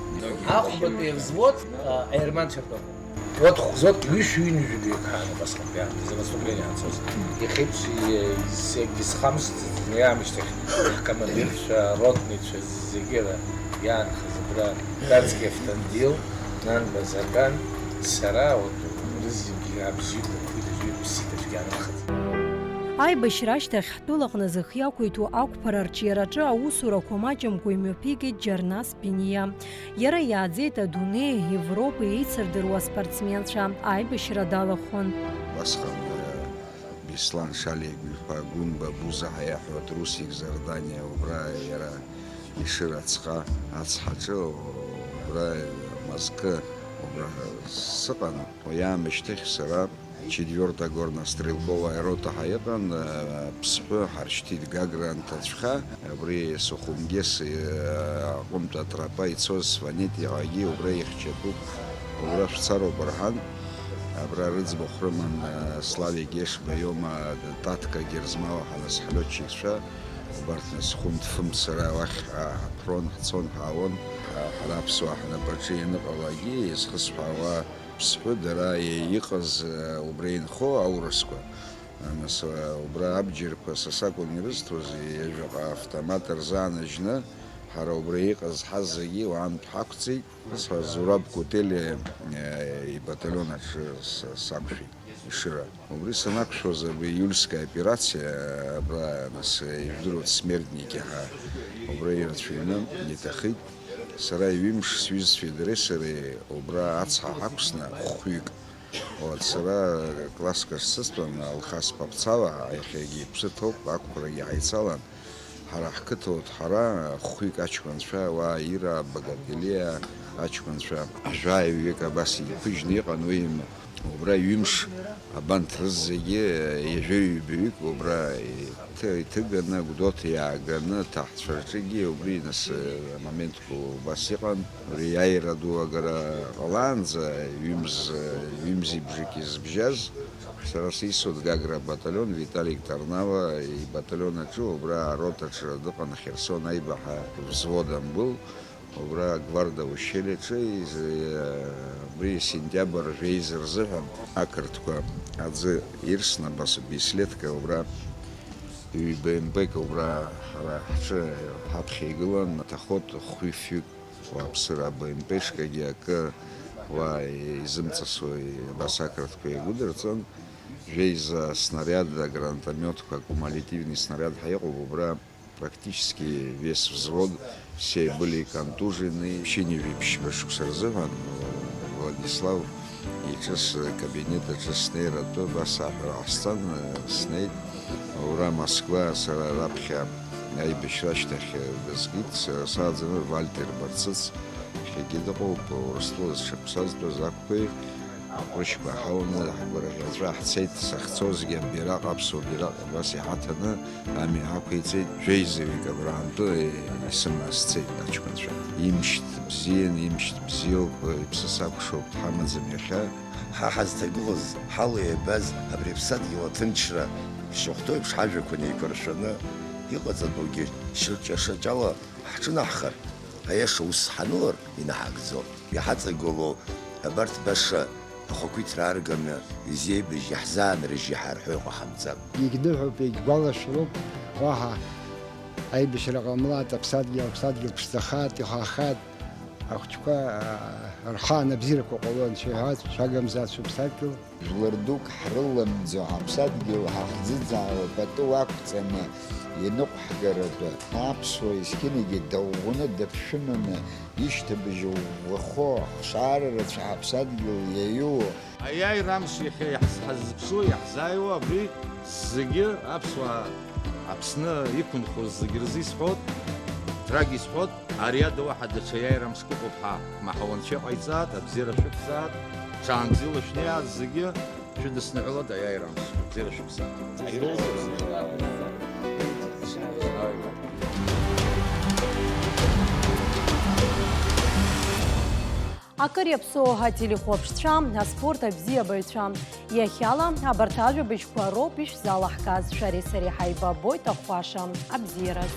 Ахәбатәи авзвод, а, аерманцәа ртәы акәын. Урҭ хә-, взводк ҩышәи ҩынҩажәи ҳаан убасҟантәи аамҭазы, наступление ҳацоз. Иахьеиԥш, и-, и-, егьысхамсӡац, уи аамышьҭахь ҳкомандирцәа, ротницәа зегьы ра-, иаанхаз абра Гарцки автандил, Анба Закан, сара, урҭ рызегьы абзиақәа рхәит, аӡәы иԥсит, аӡәгьы аанхаӡеит. Аибашьра ашьҭахь ҳтәылаҟны зых иақәиҭу ақәԥара арҿиараҿы аусурақәа маҷымкәа имҩаԥигеит Џьарнас Биниа. Иара иааӡеит адунеи, Европа еицырдыруа аспортсменцәа, аибашьра далахәын. Убасҟан, э, Беслан Шалиа Гәиԥа, Гәымба Буза ҳәа иаҳҳәо, Трусик Зардани, убра иара Ешыра ацҟа ацҳаҿы, убра мазкы убра сыҟан. Уи аамышьҭахь сара четвёртая горно-стрелковая рота ҳәа иҟан, э, Ԥсҳәы ҳаршьҭит Гагра анҭацәха, абри Сухумгес, э, аҟынтә атропа ицоз Сванет иаҟагьы убра ихьчатәуп, убра шәцароуп рҳан, абра рыӡбахә рыман, э, Славик Ешба иоума, Татка Герзмауа ҳәа нас ҳлётчикцәа, убарҭ нас хәымҭ-фымҭ сара уахь, э, ҳаԥрон, ҳцон, ҳаауон, ҳа-, ҳара аԥсуаа ҳнапаҿы ианыҟалакгьы, изхысҳәаауа Ԥсҳәы дара иҟаз, э, убра инхо аурысқәа. Нас, э, убра абџьарқәа са сакәын ирызҭоз, ҩажәаҟа автомат рзаанажьны, ҳара убра иҟаз ҳазегьы уаантә ҳақәҵит. Нас Зураб Кутели, э, ибаталион аҿы с-, сақәшәеит, Ешыра. Убри санақәшәоз, абри июльская операциа, абра, нас, ижәдыруеит, смертники ҳәа, убра ирацәаҩны иҭахеит. Сара ҩымш сҩызцәеи дареи сареи убра ацҳа ҳақәсны хәҩык. Вот, сара класск ахь сыцәан, Алхас Папцава, иахьагьы иԥсы ҭоуп, ақәԥарагьы ҳаицалан. Ҳара ҳқыҭа урҭ ҳара хәҩык аҷкәынцәа, уа Ира, Багателиа аҷкәынцәа, жәаҩык абас иԥыжьны иҟан, уи убра ҩымш абанҭ рызегьы, ҩажәаҩбаҩык убра иҭы-, иҭыганы, Гәдоуҭа иааганы, ҭаҳцәа рҿыгьы убри нас, амоментқәа убас иҟан. Абри аиааира ду агара ҟалаанӡа, ҩымз, ҩымзи бжаки зыбжьаз, сара сисуан Гагра абаталион, Виталик Тарнава ибаталион аҿы, убра аротаҿы дыҟан Херсон аибаҳа взвод амбыл. Убра Гварда ущелье аҿы, из-, абри сентиабр жәеиза рзыҳәан ақырҭқәа аӡы ирсны, абас Беследка убра ҩ-, Б М П-к убра ҳара ҳҿы ҳаԥхьа игылан, Таҳот хәҩыфҩык, уааԥсыра Б М П-шкагьы акы уа изымҵасуа, абас ақырҭқәа иагәыдырҵан, жәеиза снариад, агранатомиотқәа, кумулятивный снаряд ҳәа иҟоуп, убра Практически весь взвод, все были контужены. Ԥшьынҩажәи ԥшьба шықәса рзыҳәан Владислав иҿы скабинет аҿы снеиратәы абас аҳәара ҟасҵан, снеит. Ура Москва, сара раԥхьа аибашьра ашьҭахь дызкит, сара сааӡаны Вальтер Барцыц, иахьагьы дыҟоуп, Урыстәыла зҽаԥсазтәыз ақәԥаҩ, Аҟәрышьқәа ҳауны, ҳгәырӷьаҵәа ҳцеит, сахьцозгьы абираҟ, аԥсуа бираҟ абас иҳаҭаны, амҩа ҳақәиҵеит, жәеизаҩык абрантәы исыманы сцеит аҷкәынцәа. Имшьҭ бзиан, имшьҭ бзиоуп, иԥсы сакәшоуп, дҳамаӡам иахьа. Ҳа ҳазҭагылаз, ҳала иабаз абри аԥсадгьыл аҭынчра, шьахәҭоу еиԥш ҳажәақәа неиқәыршәаны, иҟаҵатәугьы шьаҿа-шьаҿала ҳҿынаҳхар, аиаша ус ҳанылар инаҳагӡом. Иҳаҵагылоу абарҭ баша ахақәиҭра аарганы изеибыжь, иаҳзаанрыжьи ҳарҳәо иҟаҳамҵап. Егьныҳәоуп, егьгәалашәароуп, уаҳа аибашьра ҟамлааит, аԥсадгьыл, аԥсадгьыл ԥшӡахааит, ихаахааит, ахәыҷқәа, аа, рхаан абзиарақәа ҟало анцәа иҳәаз, цәагамзаацәоуп аԥсадгьыл. Жәлар дук ҳрыламӡо, ҳаԥсадгьыл ҳахӡыӡаауа пату ақәҵаны иныҟәҳгаратәы, аԥсуа есқьынгьы дыӷәӷәаны дыԥшәыманы ишьҭыбжь ӷәӷәахо, хшаара рацәа ҳаԥсадгьыл иаиуо. Аиааира амш иахьа иаҳз-, ҳаззыԥшу, иаҳзааиуа абри зегьы аԥсуаа Аԥсны иқәынхоз зегьы рзы исҳәот, ҭрак исҳәот, ари ада уаҳа даҽа иааира мшк ыҟоуп ҳәа, маҳауанцәа иҟаиҵааит, абзиара шәықәзааит, ҽаанбзиала шәнеиааит зегьы, шәыдысныҳәалоит аиааира мш, абзиара шәықәзааит. Акыр иаԥсоу ателехәаԥшцәа, аспорт абзиабаҩцәа, иахьала абарҭ ажәабжьқәа роуп ишәзалаҳгаз, шәареи сареи ҳаибабоит ахәаша абзиараз.